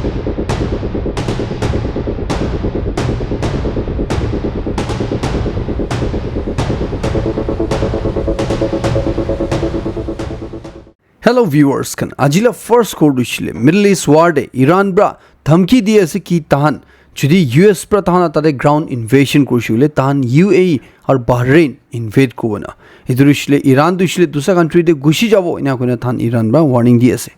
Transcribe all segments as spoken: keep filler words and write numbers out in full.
Hello viewers khan, ajila first khobor tu hoishe le Middle East war te Iran pra dhamki di ase ki tahan jodi U S pra tahan la tate ground invasion kurishe hoile tahan U A E aru Bahrain invade kuribo na. Etu tu hoishe le Iran tu hoishe le dusra country te gusi jabo ena koina tahan Iran pra warning di ase.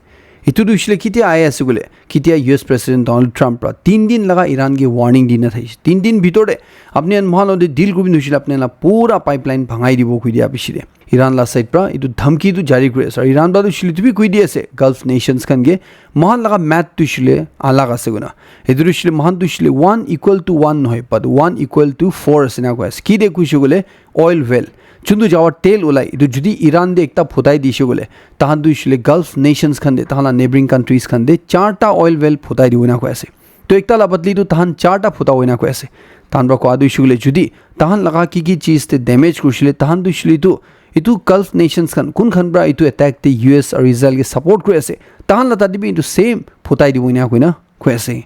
Etu tu hoishe le ketia ahi ase koile, ketia U S President Donald Trump pra tin din laga Iran ke warning di na thakishe. Tin din bitor te apni khan mohan logote deal kuribi nohoishe le apni khan la pura pipeline bhangai dibo koi dia bishi de. Iran la side pra etu dhamki tu jari kuri ase. Aru Iran pra tu hoishe le etu bi koi di ase Gulf nations khan ke mohan laga math tu hoishe le alag ase koina. Etu tu hoishe le mohan tu hoishe le one equal to one nohoi, but one equal to four ase na koi ase. Ki de kuishe koile oil well. Chuntu jawar tel ulai, etu jodi Iran de ekta phutai dishe koile, tahan tu hoishe le Gulf nations khan de, tahan la neighboring countries khan de, charta oil well phutai dibo na koi ase. To ekta la badli tu tahan charta phutabo ena koi ase. Tahan pra koa tu hoishe koile jodi tahan laga ki ki cheez te damage kurishe le, tahan tu hoishe le tu, etu Gulf nations khan kun khan pra etu attack te U S aru Israel ke support kuri ase, tahan la tate bi etu same phutai dibo ena koina koi ase.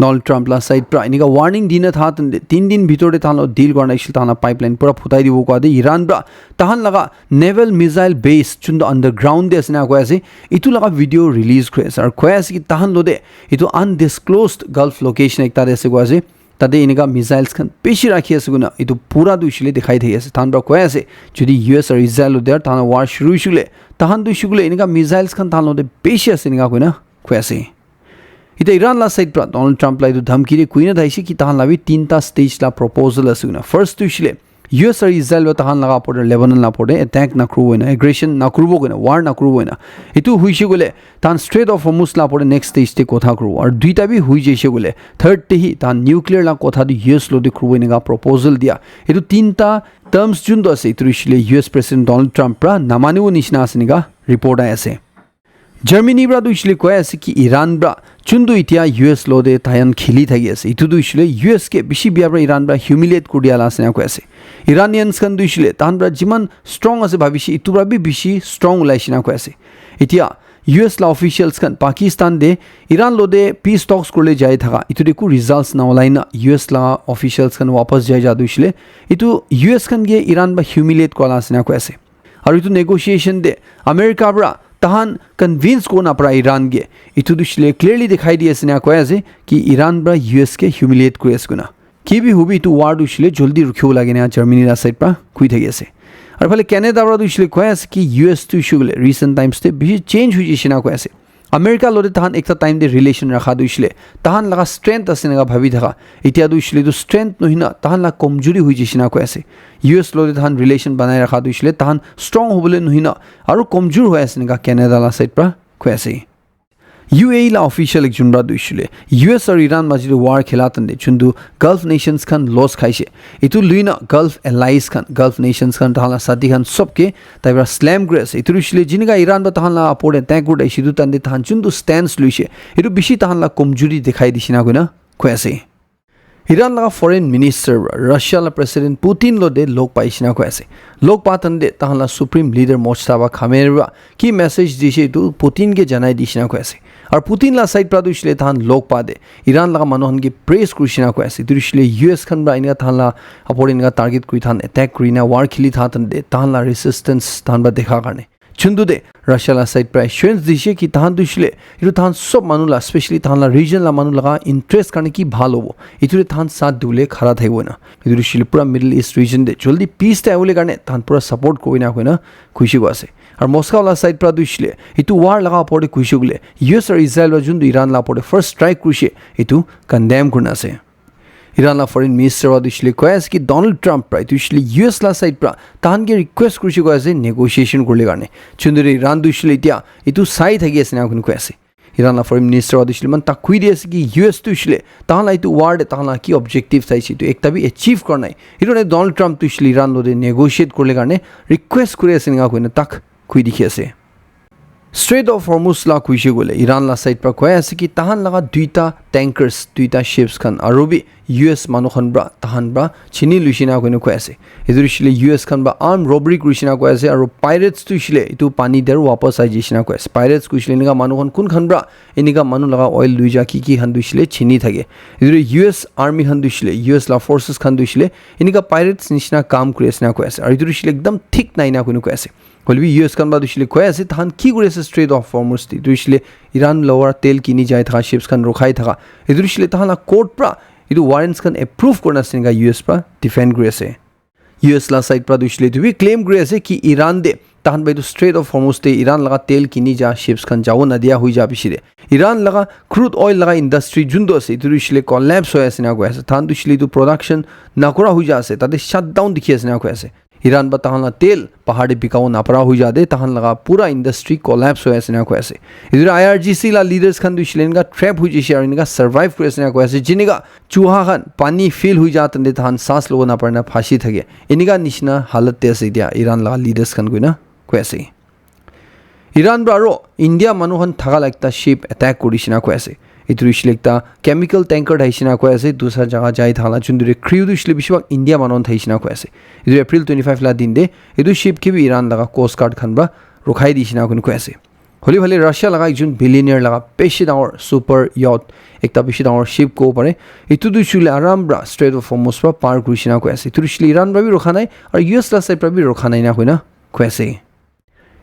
Donald Trump la side pra enika warning dina tha tante tin din bitor te tahan lo deal kora nai shil tahan la pipeline pura phutai dibo koa de Iran pra tahan laga naval missile base chuntu underground de ase na koi ase, etu laga video release koi ase aru koi ase ki tahan lo de etu undisclosed Gulf location ekta de ase koi ase, tate enika missiles khan bishi rakhi ase koina etu pura tu hoishe le dikhai thaki ase. Tahan pra koi ase jodi U S aru Israel lo de tahan la war shuru hoishe koile, tahan tu hoishe koile enika missiles khan tahan lo de bishi ase enika koina koi ase. Ite Iran la side pra Donald Trump la etu dhamki de kuina thaishe ki tahan la bi tinta stage la proposal ase koina. First tu hoishe le U S aru Israel wa tahan laga upor de Lebanon la upor de attack na kuribo koina, aggression na kuribo koina, war na kuribo koina. Etu hoishe koile tahan Strait of Hormuz la upor de next stage de kotha kuribo. Aru duita bi hoi jaishe koile third de hi tahan nuclear la kotha tu U S lo de kuribo enika proposal dia. Etu tinta terms juntu ase etu hoishe le U S President Donald Trump pra namanibo nishina ase enika report ahi ase. Germany pra tu hoishe le koi ase ki Iran pra chuntu itya U S lo de tahan kheli thaki ase. Etu tu hoishe le U S ke bishi bia pra Iran pra humiliate kuri dia la ase na koi ase. Iranians khan tu hoishe le tahan pra jiman strong ase bhabishe etu pra bi bishi strong ulai shina koi ase. Itya U S la officials khan Pakistan de Iran lo de peace talks kurle jai thaka etu de ku results na ulai na U S la officials khan wapas jai ja tu hoishe le etu U S khan ke Iran pra humiliate kura la ase na koi ase. Aru etu negotiation de America pra tahan convince kona para Iran ke etu tu hoishe le clearly dikhai di ase na koi ase ki Iran pra U S ke humiliate kuri ase koina. Ki bi hobi etu war tu hoishe le joldi rukhibo lage na Germany la side pra koi thaki ase. Aru phale Canada pra tu hoishe le koi ase ki U S tu hoishe le recent times te bishi change hoi jaishe na koi ase. America lo de tahan ekta time de relation rakha tu hoishe le tahan laga strength ase enika bhabi thaka. Itya tu hoishe le tu strength nohoi na tahan la komjuri hoi jaishe na koi ase. U S lo de tahan relation banai rakha tu hoishe le tahan strong hobole nohoi na aru komjur hoi ase enika Canada la side pra koi ase. U A E la official ekjon pra tu hoishe le U S aru Iran maji de war khela tante chuntu Gulf nations khan loss khaishe. Etu lui na Gulf allies khan, Gulf nations khan, tahan la sati khan sob ke tai pra slam kuri ase. Etu hoishe le jinika Iran pra tahan la upor de attack kuri thakishe etu tante tahan chuntu stance luishe, etu bishi tahan la komjuri dikhai dishe na koina koi ase. Iran laga foreign minister pra Russia la president Putin lo de log paishe na koi ase. Log pa tante tahan la supreme leader Mojtaba Khamenei pra ki message dishe etu Putin ke janai dishe na koi ase. Aru Putin la side pra tu hoishe le tahan log pa de Iran laga manu khan ke praise kurishe na koi ase. Etu hoishe le U S khan pra enika tahan la upor enika target kuri tahan attack kuri na war kheli tha tante tahan la resistance tahan pra dekha karne. Chuntu de Russia la side pra assurance dishe ki tahan tu hoishe le etu tahan sob manu la, especially tahan la region la manu laga interest karne ki bhal hobo, etu de tahan saath dibole khara thakibo na. Etu hoishe le pura Middle East region de joldi peace ta ahibole karne tahan pura support kuri na koina khushi koi ase. Aru Moscow la side pra tu hoishe le etu war laga upor de khushi koile U S aru Israel pra juntu Iran la upor de first strike kurishe etu condemn kurina ase. Iran la foreign minister wa tu hoishe le koi ase ki Donald Trump pra etu hoishe le U S la side pra tahan ke request kurishe koi ase negotiation kuribole karne. Chuntu de Iran tu hoishe le itya etu sai thaki ase na koi ase. Iran la foreign minister wa tu hoishe le eman tak koi di ase ki U S tu hoishe le tahan la etu war de tahan la ki objective saishe etu ekta bi achieve kura nai. Etu karne Donald Trump tu hoishe le Iran lo de negotiate kuribole karne request kuri ase enika koina tak koi dikhi ase. Strait of Hormuz la kuishe koile Iran la side pra koi ase ki tahan laga duita tankers, duita ships khan aru bi U S manu khan pra tahan pra chini luishina koina koi ase. Etu hoishile U S khan pra armed robbery kurishina koi ase aru pirates tu hoishile etu pani der wapas ai jishina koi ase. Pirates kuishile enika manu khan kun khan pra enika manu laga oil luija ki ki khan tu hoishile chini thake. Etu U S army khan tu hoishile U S la forces khan tu hoishile enika pirates nishina kam kuri ase na koi ase. Aru etu hoishile ekdam thik nai na koina koi ase. Hoilebi U S khan pra tu hoishile koi ase tahan ki kuri ase Strait of Hormuz te. Etu hoishile Iran lower tel kini jai thaka ships khan rokhai thaka. Etu hoishile tahan la court pra etu warrants khan approve kurina ase enika U S pra defend kuri ase. U S la side pra tu hoishile etu bi claim kuri ase ki Iran de tahan pra etu Strait of Hormuz te Iran laga tel kini ja ships khan jabo nadia hui ja bishi de. Iran laga crude oil laga industry juntu ase etu hoishile collapse hoi ase na koi ase. Tahan tu hoishile etu production nakura hui ja ase. Tate shutdown dikhi ase na koi ase. Iran pra tahan la tel bahar te bikabo napara hui ja de tahan laga pura industry collapse hoi ase na koi ase. Etu I R G C la leaders khan tu hoishile enika trap hui jishe aru enika survive kuri ase na koi ase. Jinika chuha khan pani fill hui ja tande tahan saas lobo napare na phasi thake. Enika nishina halat te ase etia Iran laga leaders khan koina koi ase. Iran pra aro India manu khan thaka la ekta ship attack kuri shina koi ase. Etu hoishile ekta chemical tanker thai shina koi ase, dusra jaga jai thala juntu de crew tu hoishile bishi bhag India manu khan thai shina koi ase. Etu April twenty five la din de etu ship ke bi Iran laga coast guard khan pra rokhai di shina koi ase. Holi phale Russia laga ekjon billionaire laga bishi dangor super yacht ekta bishi dangor ship kobo pare. Etu tu hoishile aram pra Strait of Hormuz pra par kuri shina koi ase. Etu hoishile Iran pra bi rokha nai aru U S la side pra bi rokha nai na koina koi ase.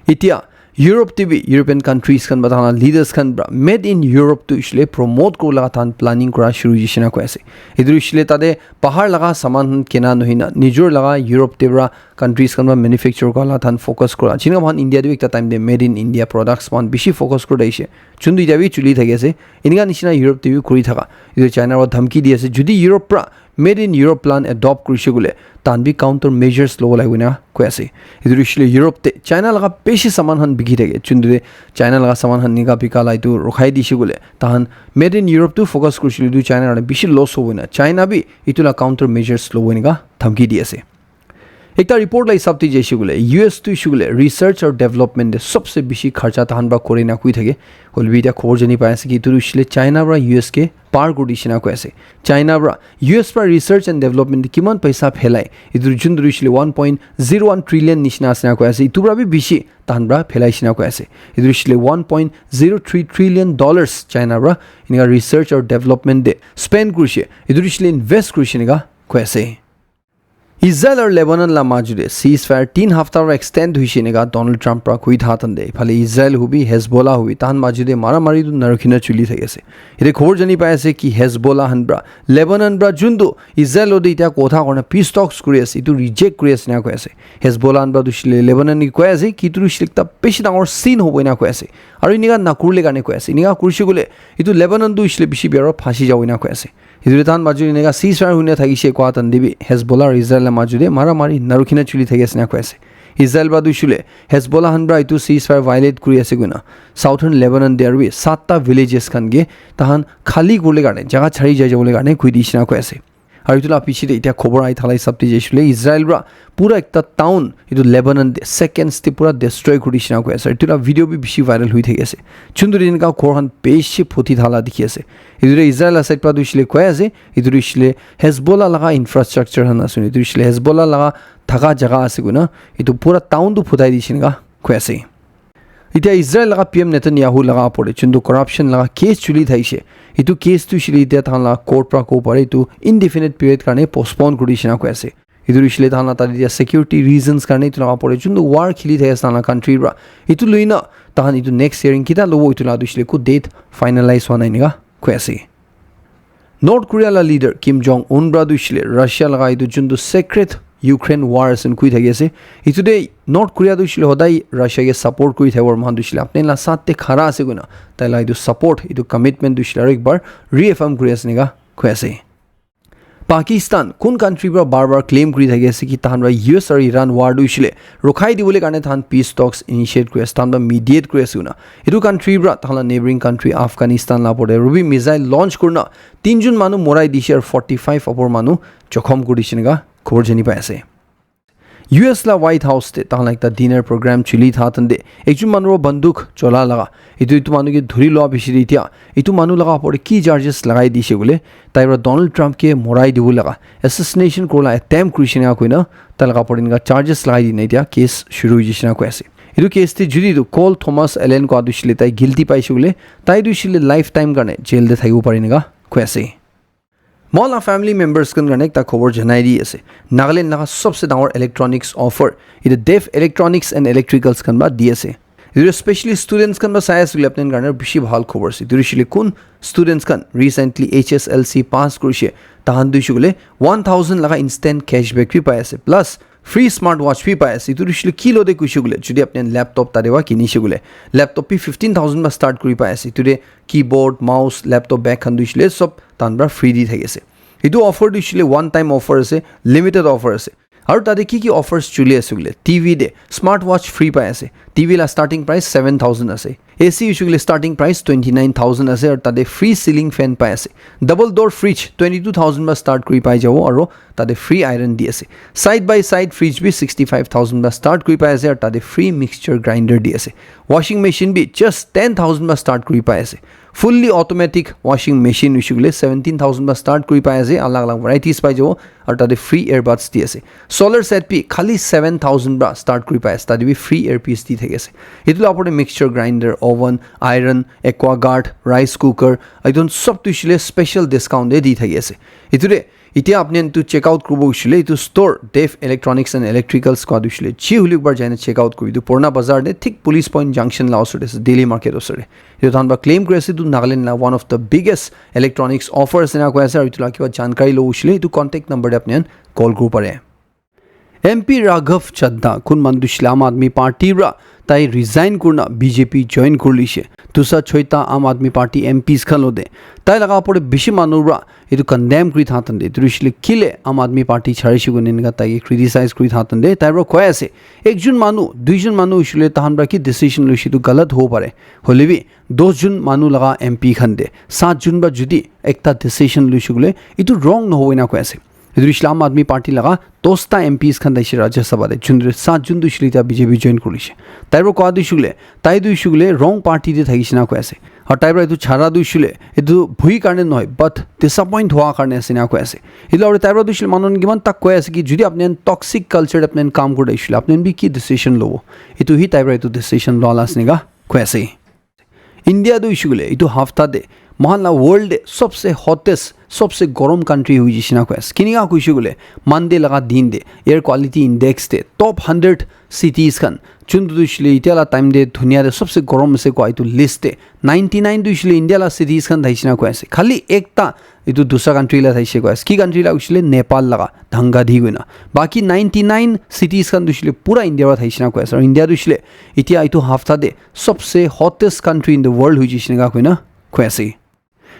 Etia Europe te bi European countries khan pra tahan leaders khan pra made in Europe tu hoishile promote kuri laga tahan planning kura shuru hoishe na koi ase. Etu hoishile tate bahar laga saman khan kena nohoi na nijor laga Europe te pra countries khan pra manufacture kura la tahan focus kura. Jinika moikhan India te bi ekta time te made in India products moikhan bishi focus kuri thakishe. Juntu etia bi chuli thaki ase. Enika nishina Europe te bi kuri thaka. Etu China pra dhamki di ase. Jodi Europe pra made in Europe plan adopt kurishe koile tahan bi counter measures lobo lagibo na koi ase. Etu hoishile Europe te China laga bishi saman khan biki thake. Juntu te China laga saman khan enika bika la etu rokhai dishe koile tahan made in Europe tu focus kurishe koile etu China karne bishi loss hobo na. China bi etu la counter measures lobo enika dhamki di ase. Ekta report la hisab te jaishe koile U S tu hoishe koile research aru development te sobse bishi kharcha tahan pra kore na koi thake. Hoilebi etia khobor jani pai ase ki etu hoishile China pra U S ke par kuri dishe na koi ase. China pra U S pra research and development te kiman paisa phelai etu juntu hoishile one point zero one trillion nishina ase na koi ase. Etu pra bi bishi tahan pra phelai shina koi ase. Etu hoishile one point zero three trillion dollars China pra enika research aru development te spend kurishe. Etu hoishile invest kurishe enika koi ase. Israel aru Lebanon la maju te ceasefire tin hafta pra extend hoishe enika Donald Trump pra koi tha tande phale Israel hobi Hezbollah hobi tahan maju te mara mari tu narukhi na chuli thaki ase. Ete khobor jani pai ase ki Hezbollah han pra Lebanon pra juntu Israel lo de etia kotha kona peace talks kuri ase etu reject kuri ase na koi ase. Hezbollah han pra tu hoishile Lebanon ni koi ase ki tu hoishile ekta bishi dangor scene hobo na koi ase. Aru enika nakurle karne koi ase enika kurishe koile etu Lebanon tu hoishile bishi biya pra phasi jabo na koi ase. Etu tahan maju enika ceasefire hoina thakishe koa tan te bi Hezbollah aru Israel la maju te mara mari narukhi na chuli thaki ase na koi ase. Israel pra tu hoishile Hezbollah han pra etu ceasefire violate kuri ase koina Southern Lebanon te aru bi satta villages khan ke tahan khali kurle karne jaga chari jai jabole karne koi dishe na koi ase. Aru etu la piche te etia khobor ahi thala hisab te jaishe koile Israel pra pura ekta town etu Lebanon te seconds te pura destroy kuri dishe na koi ase. Etu la video bi bishi viral hoi thaki ase. Juntu te enika ghor khan bishi phuti thala dikhi ase. Etu te Israel la side pra tu hoishile koi ase etu tu hoishile Hezbollah laga infrastructure khan ase. Etu hoishile Hezbollah laga thaka jaga ase koina etu pura town tu phutai dishe enika koi ase. Etia Israel laga P M Netanyahu laga opor te juntu corruption laga case chuli thaishe. Etu case tu hoishile etia tahan la court pra kobo pare etu indefinite period karne postpone kuri dishe na koi ase. Etu hoishile tahan la tate etia security reasons karne etu laga opor te juntu war khili thaki ase tahan la country pra. Etu loi na tahan etu next hearing kita lobo etu la tu hoishile eku date finalize hua nai enika koi ase. North Korea la leader Kim Jong Un pra tu hoishile Russia laga etu juntu secret Ukraine war ase koi thaki ase. Etu te North Korea tu hoishile hodai Russia ke support kuri thakibo aru moikhan tu hoishile apni la saath te khara ase koina tai la etu support etu commitment tu hoishile aru ekbar reaffirm kuri ase enika koi ase. Pakistan kun country pra bar bar claim kuri thaki ase ki tahan pra U S aru Iran war tu hoishile rokhai dibole karne tahan peace talks initiate kuri ase, tahan pra mediate kuri ase koina. Etu country pra tahan la neighboring country Afghanistan la opor te aru bi missile launch kurina tinjun manu morai dishe aru forty five opor manu jokhom kuri dishe enika khobor jani pai ase. U S la White House te tahan la ekta dinner program chuli tha tande ekjun manu banduk chola laga itu itu manu ke dhuri loa bishi de tia itu manu laga opor te ki charges lagai dishe koile tai para Donald Trump ke morai dibo laga assassination kora la attempt kurishe na koina tai laga opor te eneka charges lagai dina tia case shuru hoishe na koi ase. Itu case te judi itu Cole Thomas Allen koi dushe le tai guilty paishe koile tai dushe le lifetime karne jail te thakibo pare eneka koi ase. Moi la family members khan karne ekta khobor janai di ase. Nagaland laga sobse dangor electronics offer itu Dev Electronics and Electricals khan ba di ase. Itu specially students khan ba sai ase koile apni khan karne bishi bhal khobor ase. Itu hoishe koile kun students khan recently H S L C pass kurishe tahan tu hoishe koile one thousand laga instant cashback bi pai ase. Plus free smart watch bi pai ase. Itu hoishe koile kilo de kuishe koile jodi apni khan laptop tade wa kinishe koile laptop bi fifteen thousand ba start kuri pai ase. Itu de keyboard, mouse, laptop bag khan tu hoishe koile sob tahan para free di thaki ase. Itu offer tu hoishe koile one time offer ase, limited offer ase. Aru tate ki ki offers chuli ase koile T V de smart watch free pai ase. T V la starting price seven thousand ase. A C hoishe koile starting price twenty nine thousand ase aru tate free ceiling fan pai ase. Double door fridge twenty two thousand ba start kuri pai jabo aru tate free iron di ase. Side by side fridge bi sixty five thousand ba start kuri pai ase aru tate free mixture grinder di ase. Washing machine bi just ten thousand ba start kuri pai ase. Fully automatic washing machine hoishe koile seventeen thousand ba start kuri pai ase, alag alag varieties pai jabo aru tate free earbuds di ase. Solar set bi khali seven thousand ba start kuri pai ase, tate bi free earpiece di thaki ase. Itu la opor te mixture grinder, oven, iron, aqua guard, rice cooker, etu sob tu hoishe koile special discount de di thaki ase. Itu de Itya apni khan tu check out kuribo hoishe koile etu store Dev Electronics and Electricals koi tu hoishe koile ji hoile ekbar jaina check out kuribi. Etu Purana Bazar te thik Police Point Junction la osor te ase, Daily Market osor te. Etu tahan para claim kuri ase etu Nagaland la one of the biggest electronics offer ase na koi ase aru etu la kiba jankari lobo hoishe koile etu contact number te apni khan call kuribo pare. M P Raghav Chaddha kun manu tu hoishe koile Aam Aadmi Party para tai resign kurina B J P join kurilishe. Tusa choita Aam Aadmi Party M Ps khan lo de. Tai laga opor te bishi manu para etu condemn kuri tha tande. Etu hoishe koile kile Aam Aadmi Party charishe koina enika tai ke criticize kuri tha tande. Tai para koi ase, ekjun manu, duijun manu hoishe koile tahan para ki decision loishe etu galat hobo pare. Hoile bi dos jun manu laga M P khan de, saat jun para judi ekta decision loishe koile etu wrong nohobo ena koi ase. Etu hoishe koile Aam Aadmi Party laga dosta M Ps khan thaishe Rajya Sabha te, jun tu saat jun tu hoishe koile eta B J P join kurishe. Tai para koa tu hoishe koile, tai tu hoishe koile wrong party te thakishe na koi ase. Aru tai para etu chara tu hoishe koile, etu bhui karne nohoi, but disappoint hua karne ase na koi ase. Etu aru tai para tu hoishe koile manu khan kiman tak koi ase ki, jodi apni khan toxic culture te apni khan kam kuri hoishe koile, apni khan bi ki decision lobo? Etu hi tai para etu decision loa la ase eneka koi ase. India tu hoishe koile etu hafta te moikhan la world te sobse hottest, sobse gorom country hoi jai shina koi ase. Kinika hoishe koile Monday laga din te air quality index te top hundred cities khan, juntu tu hoishe koile itya la time te dunia te sobse gorom ase koa etu list te ninety nine tu hoishe koile India la cities khan thai shina koi ase. Khali ekta etu dusra country la thaishe koi ase. Ki country la hoishe koile Nepal laga dhanga di koina. Baki ninety nine cities khan tu hoishe koile pura India para thaishe na koi ase. Aru India tu hoishe koile itya etu hafta te sobse hottest country in the world hoi jai shina koina koi ase.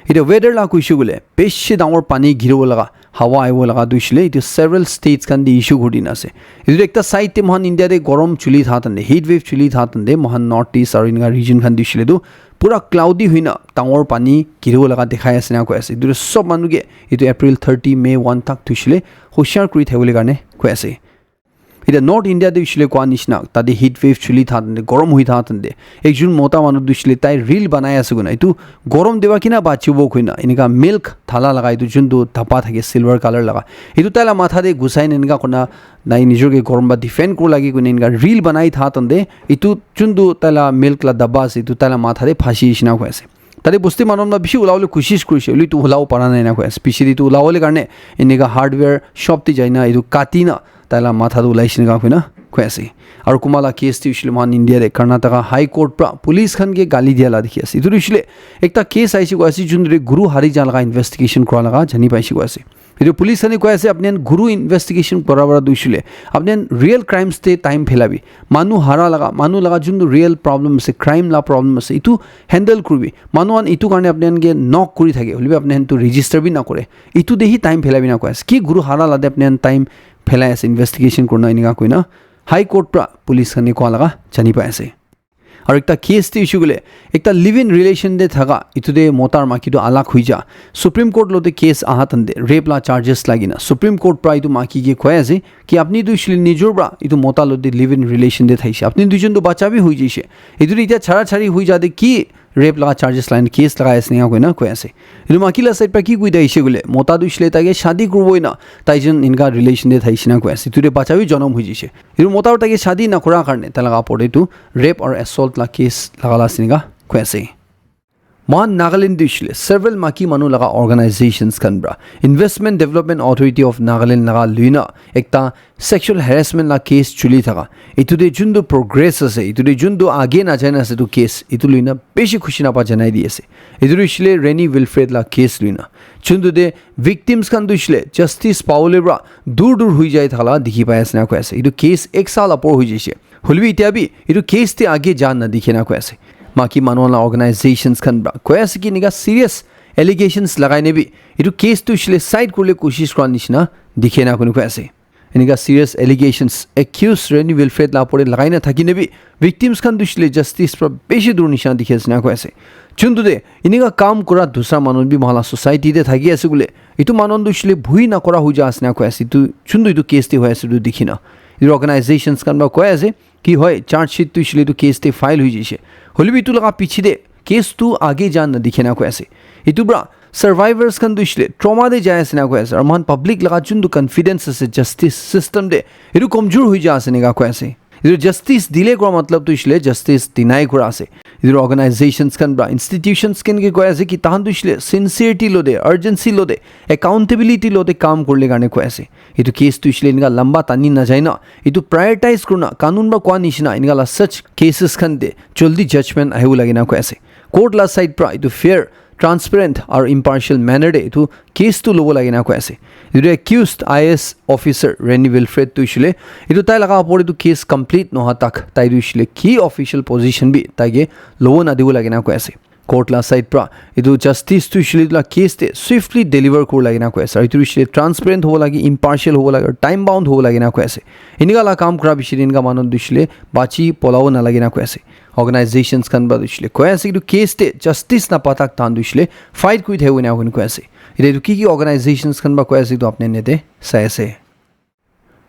Itya weather la hoishe koile bishi dangor pani giribo laga, hawa ahibo laga tu hoishe koile etu several states khan te issue kuri dina ase. Etu ekta side te moikhan India te gorom chuli tha tande, heat wave chuli tha tande, moikhan North East aru enika region khan te hoishe koile tu pura cloudy hoina dangor pani giribo laga dikhai ase na koi ase. Etu tu sob manu ke etu April thirty, May one tak tu hoishe koile hoshiar kuri thakibole karne koi ase. Etu North India te hoishe koile koa nishina tate heat wave chuli tha tande, gorom hoi tha tande, ekjun mota manu tu hoishe koile tai reel banai ase koina, etu gorom te para kina bachibo koina, enika milk thala laga etu juntu dhaba thake silver color laga, etu tai la matha te ghusai na enika koina tai nijor ke gorom para defend kuribo lage koina enika reel banai tha tande, etu juntu tai la milk la dhaba ase, etu tai la matha te phansi shina koi ase. Tate bosti manu khan para bishi ulabole koshish kurishe, hoile etu ulabo para nai na koi ase. Piche te etu ulabole karne enika hardware shop te jaina etu kati na tai la matha tu ulai shina koina koi ase. Aru kunba la case te hoishe koile moikhan India te Karnataka High Court para police khan ke gali dia la dikhi ase. Etu tu hoishe koile ekta case ahishe koi ase, juntu te guru hari ja laga investigation kura laga jani paishe koi ase. Etu police khan koi ase, apni khan guru investigation kura para tu hoishe koile apni khan real crimes te time phelabi. Manu hara laga, manu laga juntu real problem ase, crime la problem ase, etu handle kuribi. Manu khan etu karne apni khan ke knock kuri thake, hoile bi apni khan tu register bi na kore. Etu te hi time phelabi na koi ase. Ki guru hara la te apni khan time phelai ase investigation kurina enika koina High Court para police khan ke koa laga jani pai ase. Aru ekta case te issue kule, ekta live-in relation te thaka, itu te mota aru maiki tu alag hui ja. Supreme Court lo te case aha tante, rape la charges lagina. Supreme Court pra itu maiki ke koi ase, ki apni tu shile nijor pra, itu mota lo te live-in relation te thaise. Apni duijon tu bacha bi hui jaise. Itu te itya chara chari hui ja te ki rape laga charges line case lagai ase ena koina koi ase. Itu maiki la side pra ki koi daise kule, mota tu shile take shadi kurbo ina, taijon inka relation te thaise na koi ase. Itu te bacha bi jonom hui jaise. Itu mota aru take shadi na kura karne, talaga pore tu rape or assault la case lagala ase ena koi ase. Mohan Nagaland tu shile several maki manu laga organizations khan pra Investment Development Authority of Nagaland laga luina ekta sexual harassment la case chuli thaka. Itu te juntu progress ase, itu te juntu age na jai na ase tu case, itu luina bishi khushi napa janai di ase. Itu tu shile Reni Wilfred la case luina. Juntu te victims khan tu shile justice paole pra dur dur hui jai thala dikhi pai ase na koi ase. Itu case ek saal apor hui jaise. Hoilebi itya bi itu case te age ja na dikhe na koi ase. Maki manu la organizations khan pra koi ase ki enika serious allegations lagai ne bi itu case tu shile side kurle koshish kura nishina dikhe na koi ase. Enika serious allegations accused Reni Wilfred la pore lagai na thaki ne bi victims khan tu shile justice pra bishi dur nishina dikhe ase na koi ase. Juntu te enika kam kura dusra manu bi mohala society te thaki ase kule itu manu tu shile bhui na kora hui ja ase na koi ase. Tu juntu itu case te hoi ase tu dikhi na itu organizations khan pra koi ase ki hoi, charge sheet tu shile tu case te file hui jaise. Hoilebi itu laga piche te case tu age ja na dikhe na koi ase. Itu pra survivors khan tu shile trauma te jai ase na koi ase. Aru mohan public laga juntu confidence ase justice system te, itu komjor hui ja ase ena koi ase. Itu justice delay kura matlab tu shile justice deny kura ase. Itu organizations khan pra institutions khan ke koi ase ki tahan tu shile sincerity lo de, urgency lo de, accountability lo de kam kurle karne koi ase. Itu case tu shile enika lamba tani na jai na, itu prioritize kurna kanun pra koi nishina enika la such cases khan te joldi judgment ahibo lage na koi ase. Court la side pra itu fair, transparent aru impartial manner te itu case tu lobo lage na koi ase. Itu accused I A S officer Reni Wilfred tu shile itu tai laga apor itu case complete noha tak tai tu shile ki official position bi tai ke lobo na dibo lage na koi ase. Court la side pra itu justice tu shile la case te swiftly deliver kuri lage na koi ase. Aru itu shile transparent hobo lage, impartial hobo lage, time bound hobo lage na koi ase. Enika la kam kura bishi din ka manu tu shile bachi polabo na lage na koi ase. Organizations khan pra tu shile koi ase itu case te justice na patak tan tu shile fight kuri thebo ena koi ase. Ite itu ki ki organizations khan pra koi ase itu apni nete sai ase.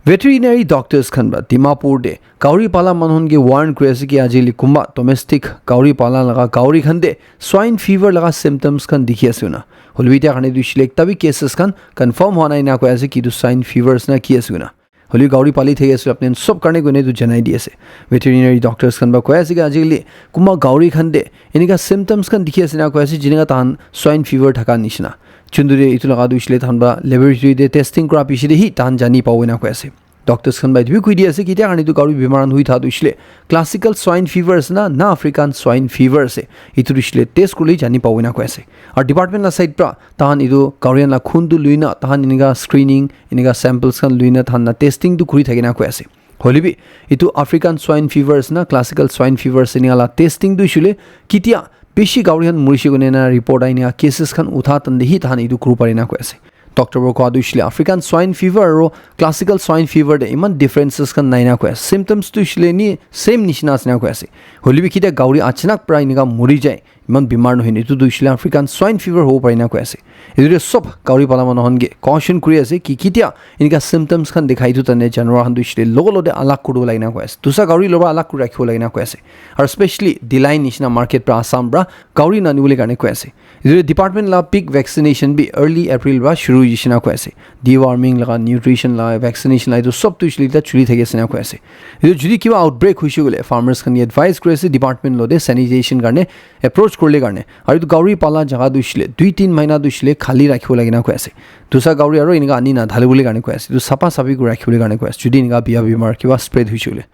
Veterinary doctors khan pra Dimapur te gauri pala manu khan ke warn kuri ase ki ajili kumba domestic gauri pala laga gauri khan te swine fever laga symptoms khan dikhi ase na. Hoilebi itya karne tu shile ekta bi cases khan confirm hua nai na koi ase ki tu swine fevers na ki ase na. Hoilebi gauri pali thaki ase apni sob karne koine tu janai di ase. Veterinary doctors khan pra koi ase ki ajili kumba gauri khan te enika symptoms khan dikhi ase na koi ase, jineka tahan swine fever thaka nishina. Chunduri itu laga tu shile tahan pra laboratory te testing kura piche te hi tahan jani pabo na koi ase. Doctors khan pra itu bi koi di ase ki itya karne itu gauri bimar khan hui tha tu shile classical swine fever ase na, na African swine fever ase. Itu tu shile test kurle jani pabo na koi ase. Aru department la side pra tahan itu gauri khan la khun tu luina tahan enika screening, enika samples khan luina tahan la testing tu kuri thaki na koi ase. Hoilebi itu African swine fever ase na, classical swine fever ase enika la testing tu shile kitia bishi gauri khan murishe koine na report ahi na cases khan utha tande hi tahan itu kuru pari na koi ase. Doctor bo koa tu shile African swine fever aru classical swine fever te iman differences khan nai na koi ase. Symptoms tu shile ni same nishina ase na koi ase. Hoilebi kitia gauri achanak pra enika muri jai, iman bimar nohoi, itu tu shile African swine fever hobo pare na koi ase. Itu te sob gauri pala manu khan ke caution kuri ase ki kitia enika symptoms khan dikhai tu tane janwar khan tu shile logo lote alag kuri lage na koi ase. Dusa gauri loba alag kuri rakhibo lage na koi ase. Aru specially Dilai nishina market pra Assam pra gauri nani bole karne koi ase. Itu department la pig vaccination bi early April pra shuru hoishe na koi ase. Deworming laga, nutrition laga, vaccination laga, itu sob tu shile ta chuli thaki ase na koi ase. Itu jodi kiba outbreak hoishe koile farmers khan ke advice kuri ase department lote sanitation karne approach kurle karne. Aru itu gauri pala jaga tu shile dui tin mahina tu shile khali rakhibo lage na koi ase. Dusa gauri aru enika ani na dhali bole karne koi ase. Itu sapa sapi kuri rakhibo lage karne koi ase. Jodi enika biya bimar kiba spread hoishe koile.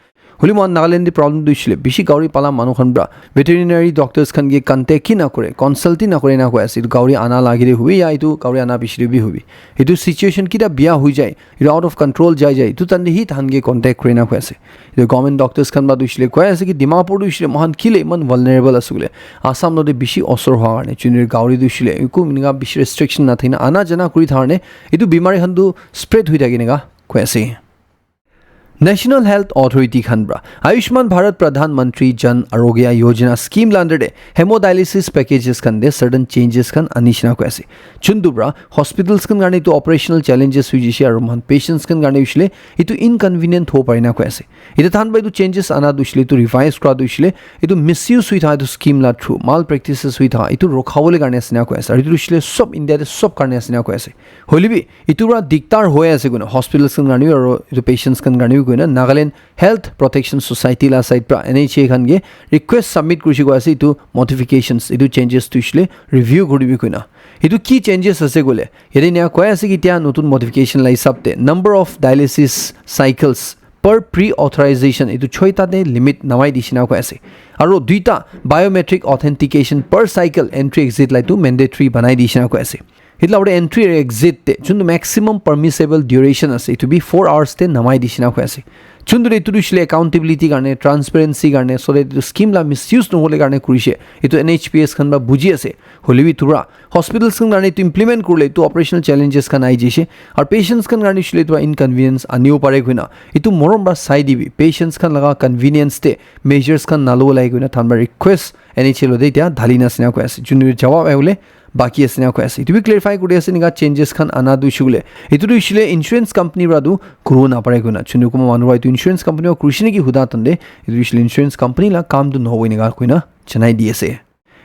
Hoile mohan Nagaland te problem tu shile bishi gauri pala manu khan pra veterinary doctors khan ke contact hi na kore, consult hi na kore na koi ase. Itu gauri ana lage de hobi ya itu gauri ana piche de bi hobi. Itu situation kitia biya hoi jai, itu out of control jai jai, itu tande hi tahan ke contact kore na koi ase. Itu government doctors khan pra tu shile koi ase ki Dimapur tu shile mohan kile iman vulnerable ase koile. Assam lote bishi osor hua karne, junior gauri tu shile, iku minika bishi restriction na thakina, ana jana kuri tharne, itu bimari khan tu spread hui thaki neka koi ase. National Health Authority khan pra Ayushman Bharat Pradhan Mantri Jan Arogya Yojana scheme la under de hemodialysis packages khan de certain changes khan ani shina koi ase. Chundu pra hospitals khan karne itu operational challenges hui jishe aru mohan patients khan karne ushile itu inconvenient ho parina koi ase. Ita than ba itu changes ana dushile itu revise kura dushile itu misuse hui tha itu scheme la through malpractices hui tha itu rokhabole karne asina koi ase. Aru itu dushile sob India de sob karne asina koi ase. Hoile bi itu pra diktar hoi ase koina hospitals khan karne aru itu patients khan karne koina Nagaland Health Protection Society la side pra N H A khan ke request submit kurishi koi ase itu modifications itu changes dushile review kuribi koina. Itu ki changes ase koile yate nia koi ase ki tia notun modification la hisab te number of dialysis cycles per pre-authorization itu choita te limit namai dishina koi ase. Aru duita biometric authentication per cycle entry exit la itu mandatory banai dishina koi ase. Hitla ore entry exit te chundu maximum permissible duration ase itu bi four hours te namai dishina koi ase. Chundu itu dushile accountability karne transparency karne so that itu scheme la misuse nohole karne kurishe itu N H P S khan ba buji ase. Hoile bi tura hospitals khan karne itu implement kurle itu operational challenges khan ai jishe. Aru patients khan karne ushile itu inconvenience anibo pare koina itu morom pra sai dibi patients khan laga convenience te measures khan nalo lai koina than ba request N H A lo de tia dhali na sina koi ase. Chundu jawab ai bole baki ase na koi ase. Itu bi clarify kuri ase nika changes khan ana du shule. Itu du shule insurance company pra du kuru na pare koina. Chundu kuma manu pra itu insurance company wa kurishe niki huda tande. Itu shule insurance company la kam du nohoi nika koina janai di ase.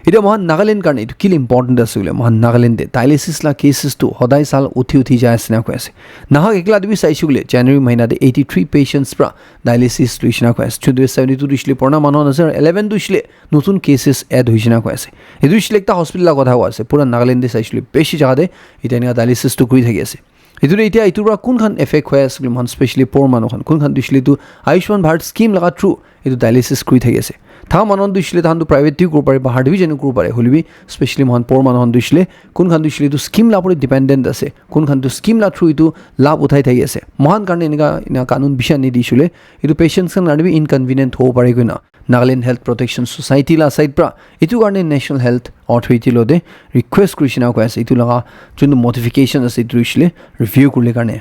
Ita mohan Nagaland karne itu kile important ase bole mohan Nagaland de dialysis la cases tu hodai sal uthi uthi jai ase na koi ase. Nahak ekla de bi sai shule January mahina de eighty three patients pra dialysis tu ishina koi ase. Chundu seventy two du shule purana manu ase eleven du shule notun cases add hoishe na koi ase. Etu hoishe le ekta hospital la kotha koi ase. Pura Nagaland te saishe le beshi jaga te etia enika dialysis tu kuri thaki ase. Etu tu etia etu pra kun khan effect hoi ase koile moikhan specially poor manu khan kun khan tu hoishe le tu Ayushman Bharat scheme laga through etu dialysis kuri thaki ase. Tha manu khan tu hoishe le tahan tu private te kuri pare bahar te bi jai kuri pare hoile bi specially moikhan poor manu khan tu hoishe le kun khan tu hoishe le tu scheme la pore dependent ase kun khan tu scheme la through etu labh uthai thaki ase. Moikhan karne enika ena kanun bishi ani di hoishe le etu patients khan karne bi inconvenient hobo pare koina Nagaland Health Protection Society la side pra etu karne National Health Authority lo de request kurishina koi ase etu laga juntu modification ase etu hoishe le review kurle karne.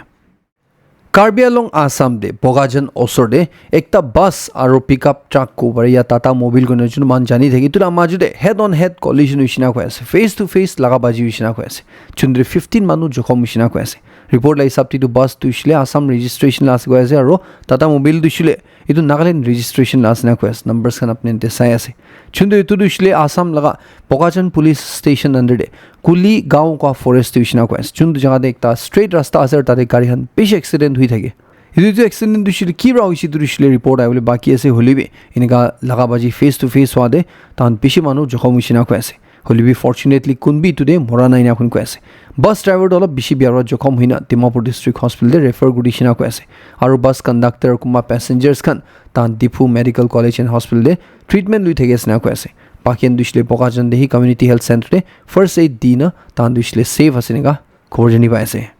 Karbi Anglong Assam de Bokajan osor de ekta bus aro pickup truck ko bare ya Tata Mobile ko na juntu man jani thaki etu la maju de head on head collision hoishina koi ase face to face laga baji hoishina koi ase juntu fifteen manu jokhom hoishina koi ase report la hisab te etu bus tu hoishe le Assam registration la ase koi ase aro Tata Mobile tu hoishe le etu Nagaland registration la ase na koi ase numbers khan apni te sai ase chuntu etu tu hoishe le Assam laga Bokajan police station under de Kuli gaon ka forest tu hoishe na koi ase chuntu jaga de ekta straight rasta ase aru tate gari khan bishi accident hoi thake etu tu accident tu hoishe le ki pra hoishe tu hoishe le report ahi bole baki ase hoile bi enika laga baji face to face hwa de tahan bishi manu jokhom hoishe na koi ase hoile bi fortunately kun bi etu de mora nai na koi ase bus driver tu olop bishi bia pra jokhom hoina Dimapur district hospital de refer kuri dishe na koi ase aru bus conductor kunba passengers khan tahan Diphu Medical College and Hospital de treatment lui thaki ase na koi ase. Baki khan tu hoishe le Bokajan de hi community health center de first aid di na tahan tu hoishe le safe ase enika khobor jani pai ase.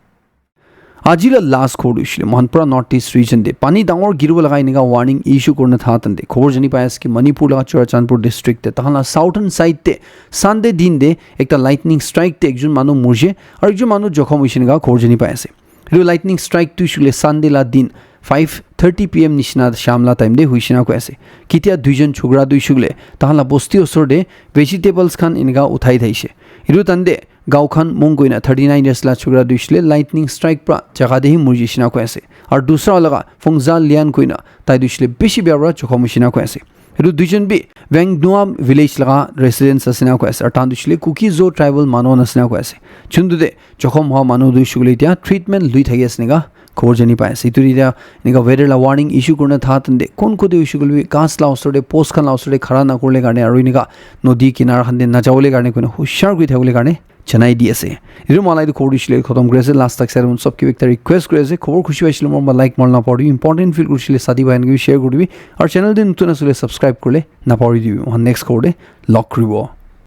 Aji la last khobor tu hoishe le moikhan pura North East region de pani dangor giribo laga enika warning issue kurina tha tande khobor jani pai ase ki Manipur laga Churachandpur district de tahan la southern side de Sunday din de ekta lightning strike de ekjon manu murishe aru ekjon manu jokhom hoishe enika khobor jani pai ase. Etu lightning strike tu hoishe le Sunday la din five thirty P M nishina sham la time de hoishe na koi ase. Ketia duijon chokra tu hoishe le tahan la bosti osor de vegetables khan enika uthai thaishe. Etu tande gaon khan mung koina thirty nine years la chokra tu hoishe le lightning strike pra jaga de hi muri jaishe na koi ase. Aru dusra laga Phungza Lian koina tai tu hoishe le bishi bia pra jokhom hoishe na koi ase. Etu duijon bi Wangdua village laga residents ase na koi ase. Aru tahan tu hoishe le Kuki-Zo tribal manu khan ase na koi ase. Chuntu de jokhom hwa manu tu hoishe le etia treatment lui thaki ase enika khobor jani pai ase. Etu etia enika weather la warning issue kurina tha tande kun kote hoishe koile bi ghas la osor de post khan la osor de khara na kurle karne aru enika nodi kinara khan de na jabole karne koina hushar kuri thabole karne janai di ase. Etu mala etu khobor tu hoishe le khotom kuri ase last tak side sob ke ekta request kuri ase khobor khushi paishe le moi like marina pori important feel kurishe le sadi bhai khan ke share kuri dibi aru channel de notun asile subscribe kurle na pori dibi moikhan next khobor de log kuribo.